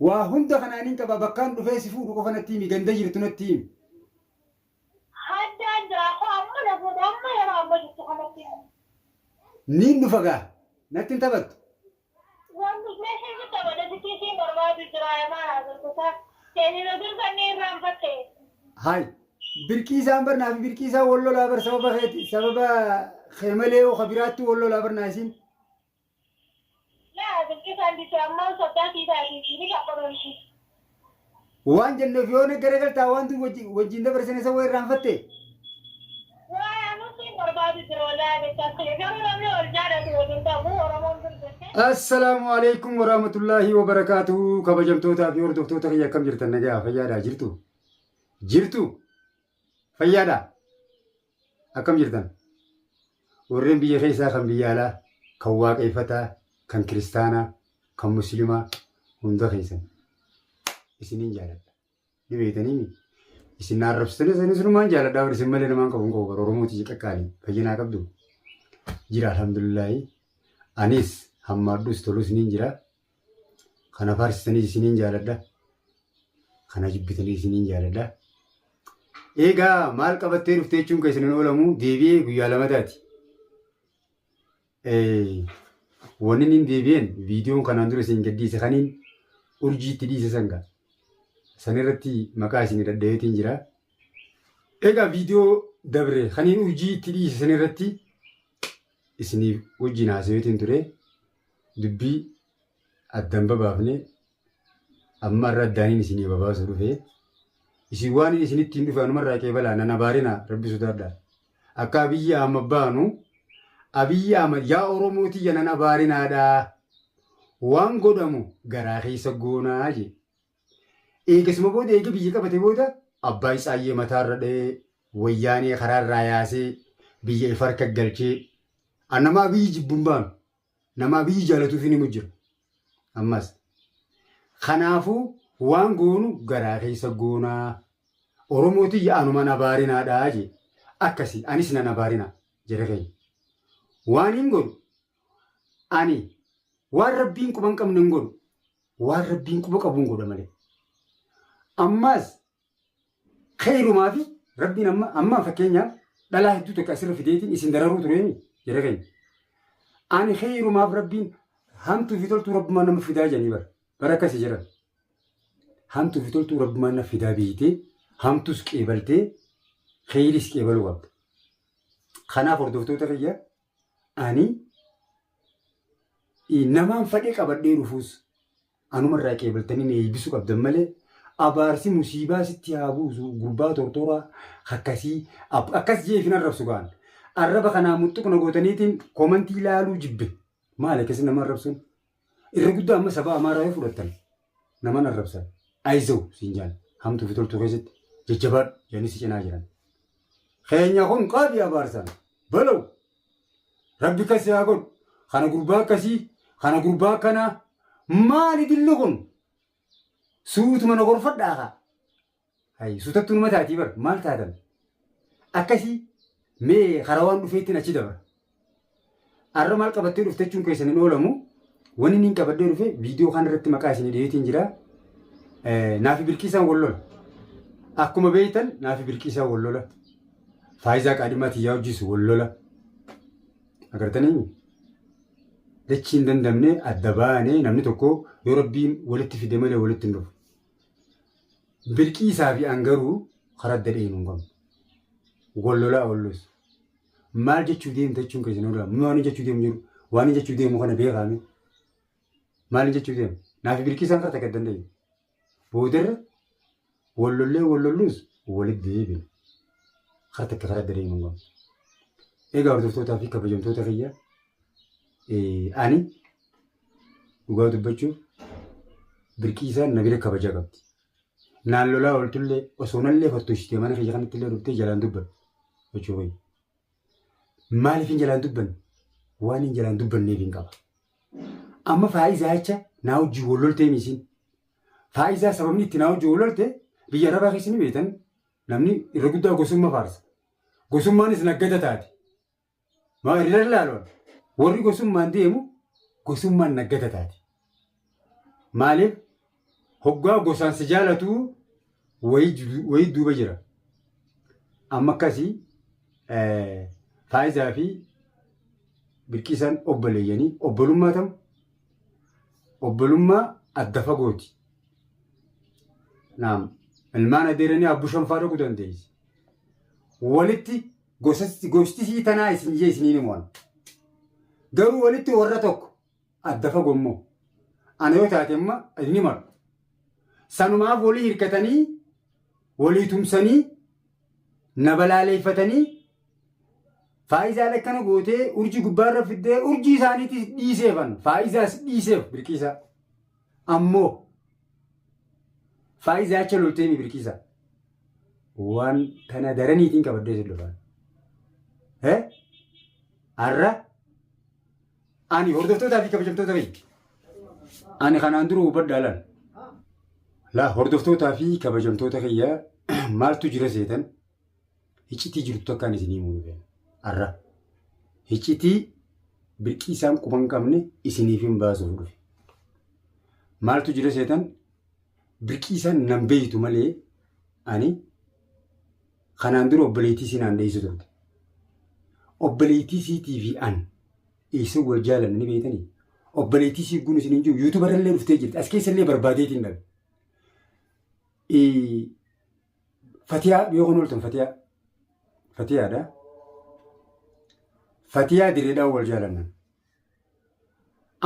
Waa hunda kanaan qaba bakkaan dhufee si fuudhu qofa natti himi ganda jirtu natti himi. Haddaan jira koo amma na fuudhu amma yeroo amma jirtu kanatti. Niin dhufa gaa natti hin taphattu. Wanti meeshaa taphata sitti siin barbaadu jira maal haasofsiisaa. Seenina dursanni irraanfatte. Hayi birqii isaan barnaa fi birqii isaan wal lolaa bar sababa keeti sababa kee malee yoo ka biraatti wal lolaa barnaa isiin. Laa bilqisaan dise amma soddaa sii taati ni qabbaroomti. Waan jennuuf yoo na garagaltaa waan dur wajjin dabarsine isa waa irraanfatte. Waa anuu siin barbaadu jira wallaahi jecha garuu namni wal jaalatu waliin qabu Oromoon dur jette. Assalaamu alaikum warahmatullaahi wabarakaatuhu kabajamtootaa fi hordoftoota kiyya akkam jirtan nagaa fayyaadhaa jirtu jirtu fayyaadhaa akkam jirtan warreen biyya keessaa kan biyya alaa kan waaqeffataa kan kiristaanaa kan muslimaa hunda keessan isiniin jaaladha ni beektanii mi isin na arrabsitanii isanis numaan jaaladha warri isin malee namaan qabu hin qabu bara Oromooti qaqqaalii fayyinaa qabdu jira alhamdulillaahi anis hammaadhus tolus niin jira kana faarsitanii isiniin jaaladha kana jibbitanii isiniin jaaladha eegaa maal qabattee dhuftee jechuun keessan hin oolamu deebi'ee guyyaa lamataati Wanni inni deebi'een viidiyoon kanaan dura isin gadhiise kaniin urjii itti dhiise san gaa. San irratti maqaa isin dhadhayeetiin jira. Egaa viidiyoo dabre kaniin urjii itti dhiise san irratti isiniif wajjin haasaweetiin ture. Dubbii addan babaafne amma irra addaaniin isinii babaasuu dhufe. Isin waan inni isinitti hin dhufe anumarraa qeebalaa nan abaarinaa rabbi sodaadhaa. Akka Abiyyi Ahmad baanu Abiyyi Ahmad yaa Oromoo tiyya nan abaarinaadha. Waan godhamu garaa keessa goonaa jee. Eegasuma booda eega biyya qabate booda Abbaay Tsaayyee mataarra dha'ee wayyaanee karaarraa yaasee biyya if harka galchee an nama Abiyyi jibbu hin baanu. Nama Abiyyi jaalatuuf hin himu jira. Ammas. Kanaafuu waan goonu garaa keessa goonaa. Oromoo tiyya anuman abaarinaadha jee. Akkasi anis nan abaarinaa jara keenya. Waan hin godhu ani waan rabbiin quba hin qabne hin godhu. Waan rabbiin quba qabu hin godha malee. Ammas Kheyrumaa fi rabbiin amma amma fakkeenyaaf dhalaa hedduu takka asirra fideetiin isin dararuu tureemi jara keenya. Ani kheyrumaaf rabbiin hamtuu fi toltuu rabbumaan nama fidaa jedhanii bara. Bara akkasii jedhan. Hamtuu fi toltuu rabbumaan nama fidaa beeytee hamtuus qeebaltee kheyriis qeebaluu qabda. Kanaaf hordoftoota kiyya ani namaan fadhee qabadhee dhufuus Anuma irraa qeebaltanii na eebbisu qabdan malee abaarsi musiibaa sitti haa buusu gurbaa tortoraa akkasii akkas jee ifin arrabsu gaan. Arraba kanaa muxxuq na gootaniitiin komantii laaluu jibbe. Maali akkasi nama arrabsuun? Irra guddaa amma saba Amaaraa yoo fudhattan naman arrabsan. Ayizaw siin jaan hamtuu fi toltuu keessatti jajjabaadhu jedhanii si cinaa jiran. Keenya kun qabi abaarsan. Balaw! Rabbi kasi haa godhu. Kana gurbaa akkasii, kana gurbaa akkanaa. Maali dilli kun? Suutuma na gorfadhaa kaa. Hayi suutattuu numa taatii bar maal taatan? Akkasii mee karaa waan dhufeettiin achi dabra. Arra maal qabattee dhufte jechuun keessan hin oolamu. Wanni inni qabadhee dhufe viidiyoo kana irratti maqaa isinii dhiyeetiin jira. Naafi Bilqiisaan wal lola. Akkuma beektan naafi Bilqiisaan wal lola. Faayizaa qaadhimaa tiyyaa hojjisu wal lola. Agartanii dachii hin dandamne adda baanee namni tokko yoo rabbiin walitti fide malee walitti hin dhufu. Bilqiisaa fi an garuu karaa adda dheenu hin qabnu. Wal lolaa ollus. Maal jechuu deemta jechuun keessan oolaa. Waan jechuu deemu jiru. Waan jechuu deemu kana beekaame. Maal jechuu deemu? Naafi Bilqiisaan karaa takka dandeenye. Boodarra wal lollee wal lolluus walitti deebina. Karaa takka karaa adda deemuu hin qabnu. Egaa hordoftootaa fi kabajamtoota kiyya ani dhugaa dubbachuuf Birqiisaan na bira kabaja qabdi. Naan lolaa ooltullee osoo nallee fattoshitee mana kiyya kanatti illee dhuftee jalaan dubbadhu jechuu kiyya. Maaliif hin jalaan dubbanne? Waan hin jalaan dubbanneef hin qaba. Amma faayizaa jecha naa wajjin wal loltee misiin. Faayizaa sababni itti naa wajjin wal lolte biyya arabaa keessa ni beektan namni irra guddaa gosummaa faarsa. Gosummaanis naggada taate. Maa irra ilaaluun warri gosummaan deemu gosummaan naggada taate. Maaliif? Hoggaa gosaan si jaalatu wayii duuba jira. Amma akkasii Faayizaa fi Birqiisaan obboleeyyanii obbolummaa tam obbolummaa adda fagooti. Naam ilmaan adeeranii abbushan faa dhaquu dandeessi. Walitti gosti sii tanaa isin jee isiniin himuwan. Garuu walitti warra tokko adda fagoo immoo. Ana yoo taate amma inni malu. Sanumaaf walii hirkatanii walii tumsanii na balaaleeffatanii faayizaan akkana gootee urjii gubbaarra fiddee urjii isaaniitis dhiiseefan faayizaas dhiiseef birqiisaa. Ammoo faayizaa acha loltee mi birqiisaa. Waan tana daraniitiin qabaddee si dhufaan. Har'a Ani hordoftootaa fi kabajamtoota kiyya. Ani kanaan dura hubadhaa laal. Laa hordoftootaa fi kabajamtoota kiyya maaltu jira seetan hiccitii jirtu takkaan isinii himuu dhufeen. Har'a hiccitii birqii isaan quba hin qabne isiniif hin baasuuf dhufe. Maaltu jira seetan birqii isaan nan beeytu malee ani kanaan dura obboleettii isii naan dheessu turte. Obboleettii isiitii fi an eessa wal jaalanne ni beektanii? Obboleettii isii gun isin hin jiru yuutuuba irrallee dhuftee jirti. As keessa illee barbaadeetiin dhabe. Fatiyaa yoo kun ooltan Fatiyaa. Fatiyaadha. Fatiyaa direedhaan wal jaalannan.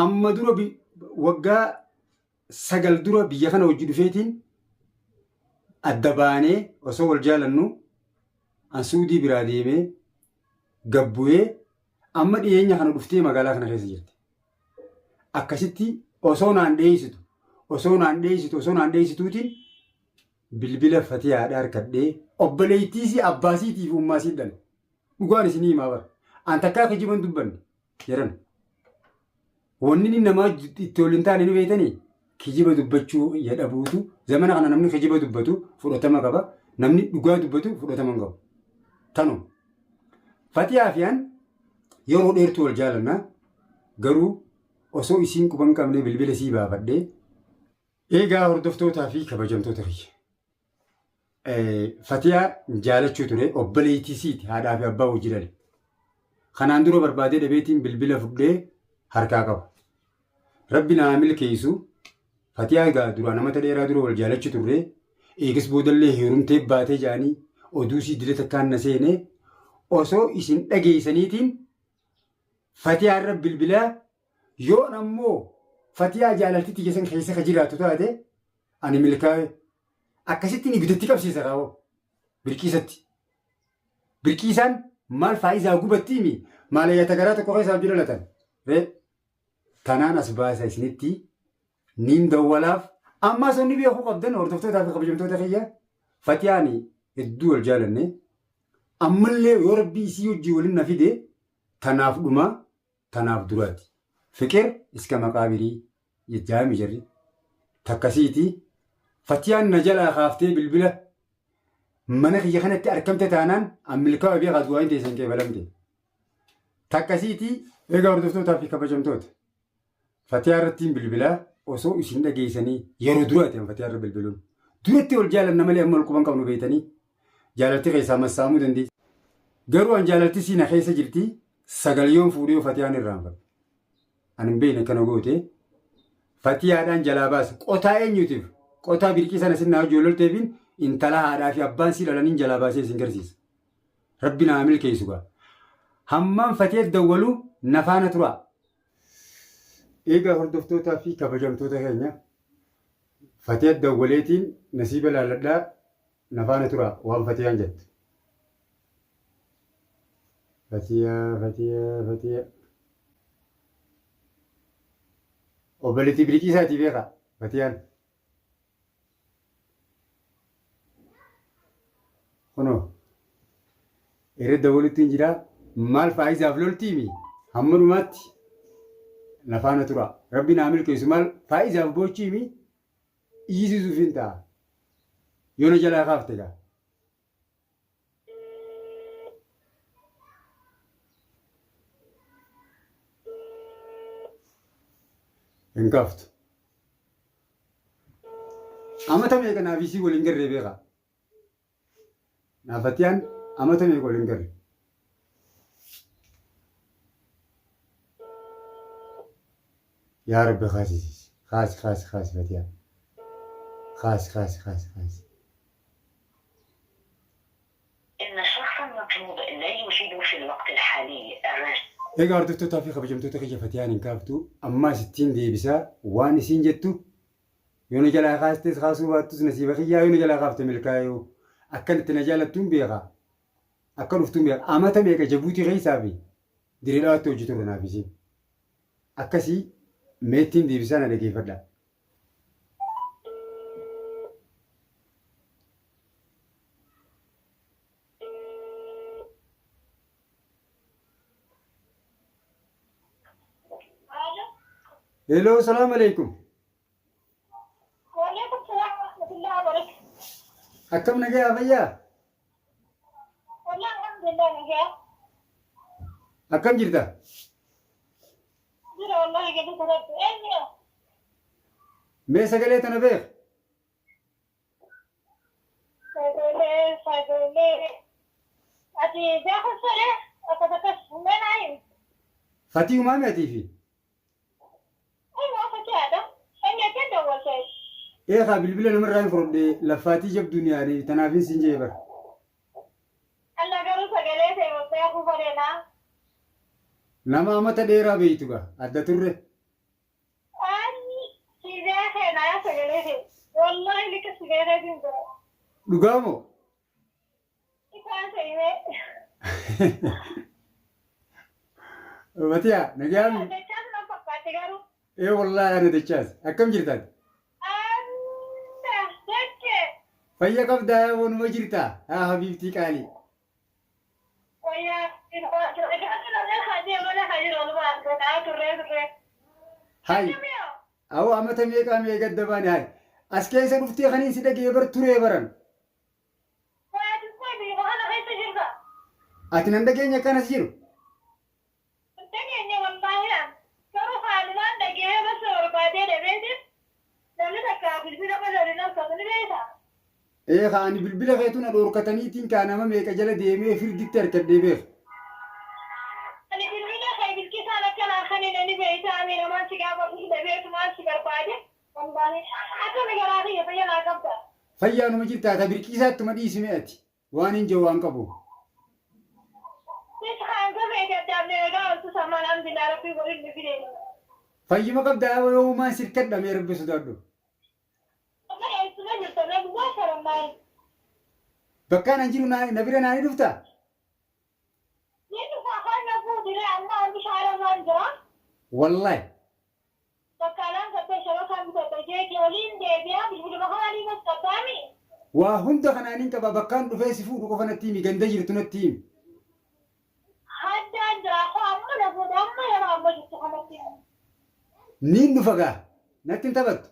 Amma dura waggaa 9 dura biyya kana hojii dhufeetiin adda baanee osoo wal jaalannu an Suudii biraa deemee gabbu'ee amma dhiyeenya kana dhuftee magaalaa kana keessa jirti. Akkasitti osoo naan dheeysitu osoo naan dheeysitu osoo naan dheeysituutiin bilbila fatiyaadha harkadhee obboleettiisii abbaasiitii fi ummaasii dhale. Dhugaan isinii himaa bara. An takkaa kijiban dubbanne jedhan. Wanni inni namaa itti ol hin taane ni beektanii kijiba dubbachuu yadhabuutu zamana kana namni kijiba dubbatu fudhatama qaba namni dhugaa dubbatu fudhatama hin qabu. Tanuma. Fatiyaa fi an yeroo dheertuu wal jaalanna garuu osoo isiin quba hin qabne bilbila isii baafadhee eegaa hordoftootaa fi kabajamtoota kiyya. Fatiyaa jaalachuu ture obboleettii siiti haadhaa fi abbaa hojii dhale. Kanaan dura barbaadee dhabeetiin bilbila fudhee harkaa qaba. Rabbi naa milkeessu Fatiyaa egaa duraan amata dheeraa dura wal jaalachuu turre eegas boodallee heerumtee baatee jaanii oduu sii dila takkaan na seene osoo isin dhageessaniitiin Fatiyaa irra bilbilaa yoon ammoo Fatiyaa jaalalti tiyya san keessa ka jiraattu taate ani milkaa'e akkasittiin ibiddatti qabsiisa kaawoo birqiisatti. Birqiisaan maal faayizaa gubattiimi maalayyata garaa tokko keessaa hojii dhalatan. Ree tanaan as baasa isinitti niin dawwalaaf ammaa sonni beekuu qabdan hordoftootaa fi kabajamtoota kiyya fatiyaani hedduu wal jaalanne ammallee yoo rabbii isii hojii waliin na fide tanaaf dhumaa tanaaf duraati. Fiqir iska maqaabirii jechaa jarri. Takkasiiti fatiyaan na jalaa kaaftee bilbila mana kiyya kanatti argamte taanaan an milkaa'u beekaa du'aan teessan qeebalamte. Takkasiiti egaa hordoftootaa fi kabajamtoota fatiyaa irrattiin bilbilaa osoo isin dhageessanii yeroo duraati an fatiyaa irra bilbiluun. Duratti ol jaalanna malee amma ol quban qabnu beektanii jaalalti keessaa massaamuu dandeessi. Garuu an jaalalti siina keessa jirti sagal yoon fuudhee fatiyaan irraanfadha. An hin beekne kana goote fatiyaadhaan jalaa baasa. Qotaa eenyutiif? Qotaa birqii sana sinnaa hojii lolteefin intala haadhaa fi abbaan sii dhalaniin jalaa baasee isin garsiisa. Rabbi naa milkeessu gaa. Hammaan fatiyaatti dawwalu na faana turaa. Egaa hordoftootaa fi kabajamtoota keenya fatiyaatti dawwaleetiin nasiiba laalladhaa na faana turaa waan fatiyaan jettu. Fatiyaa fatiyaa fatiyaa. Obboleettii birqii isaatii beekaa fatiyaan. Kunoo irra dawwalutti hin jiraa maal faayizaaf loltiimi hamma dhumaatti na faana tura. Rabbi naa milkeessu maal faayizaaf boochiimi iyyisiisuuf hin ta'a. Yoo na jalaa kaafte gaa. Hin kaaftu. Amata meeqa naaf isii waliin garree beekaa. Naaf Fatiyaan amata meeqa waliin garre. Yaa Rabbi kaasi kaasi kaasi kaasi Fatiyaa. Kaasi kaasi kaasi kaasi. إن الشخص المطلوب لا يوجد في الوقت الحالي الرجاء. Egaa hordoftootaa fi kabajamtoota kiyya Fatiyaan hin kaaftu ammaa sittiin deebisaa waan isiin jettu yoo na jalaa kaastes kaasuu baattus nasiiba kiyyaa yoo na jalaa kaafte milkaa'ee akkan itti na jaalattuun beeka akka dhuftuun beeka amata meeqa Jabuutii keessaa fi Diree Dhawaatti hojii turre naaf isiin akkasii meettiin deebisaa na dhageeffadha. Alo. Hello, salaam alaikum. Waalaikum salaam warahmatullahi wabarakatuh. Akkam nagayaa fayyaa? Wallahi alhamdulillah nagaa. Akkam jirta? Jira wallahi galata rabbi. Eenyu? Mee sagalee tana beek? Sagalee sagalee. Ati gaafa saree akkas akkas mana himi. Fatii umaami atii fi? Aywa fatihaadha. Eenyu ati dawwaltee? Ee kaa bilbila namarraa hin fudhadhe laffaatii jabduun yaani tanaafin siin jee bar. Alla garuu sagalee ta'e beekuu fedhenaa. Nama amata dheeraa beeytu gaa adda turre. Ani si beekee naa sagalee ta'e. Wallahi lika si beekee siin jira. Dhugaa moo? Isaan ta'imee. Fatiyaa nagayaami? Dachaas na fakkaate garuu. Ee wallaahi ana dachaas. Akkam jirtaati? Anna dache. Fayya qabdaa yaa waanuma jirtaa? Haa habiibtii qaalii. Hay awoo amata meeqaa mee gadda baane hay as keessa dhuftee kaniin si dhagee bar turee baran. Ati nan dhageenya akkaan as jiru. Ee kaa ani bilbila keetu na dhoorkataniitiin kaa nama meeqa jala deemee firditti harkadhee beeka. Ani bilbila kee bilqisaan akka naa kennine ni beekta ani namaan si gaafadhu dhabeetumaan si barbaade wallaahi akkami garaa kiyya fayya naa qabda. Fayyaanuma jirtaa ta birqiisaattuma dhiisi mee ati waan hin jiru waan qabu. Sis hanga feete addaamne nagaa oltu sammaan alhamdulillah rabbii waliin nu fide. Fayyuma qabdaa yoomumaan sirkadha mee rabbi sodaadhu. Wallahi eessuma jirta nagumaa sharammaay. Bakkaan an jiru na bira naani dhuftaa? Ni dhufa afaan na fuudhire amma anni shaaramaan jira. Wallahi. Bakkaalaan gabbee shabakaan bitadha jeeti oliin deebi'aa bilbiluma kanaan himas qabdaami. Waa hunda kanaanin qaba bakkaan dhufee si fuudhu qofa natti himi ganda jirtu natti himi. Haddaan jira koo amma na fuudhe amma yeroo amma jirtu kanatti. Niin dhufa gaa natti hin taphattu.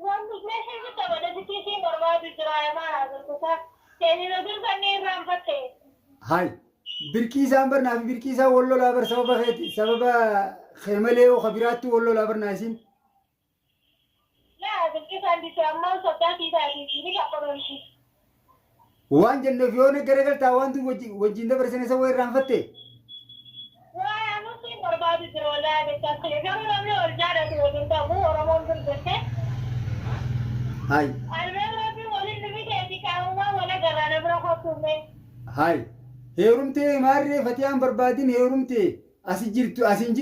Wanni meeshaa tapha sitti isiin barbaadu jira maal haasofsisaa. Seenina durfannee irraanfatte. Hay birqii isaan bar naafi birqii isaan wal lolaa bar sababa keeti sababa kee malee yoo ka biraatti wal lolaa bar naa isiin. Laa bilqisaan dise ammoo soddaa sii taati ni qabbanomti. Waan jenneef yoo na garagaltaa waan dur wajjin dabarsine isa waa irraanfatte. Waa anuu siin barbaadu jira wallaahi jechaas kiyya garuu namni wal jaalatu waliin ta'u Oromoon dur jette. Hay Albeen rabbiin waliin nu fiteeti qaamumaan wal agarraa na bira kottuume. Hay heerumtee maarree fatiyaan barbaadin heerumtee asi jirtu asin.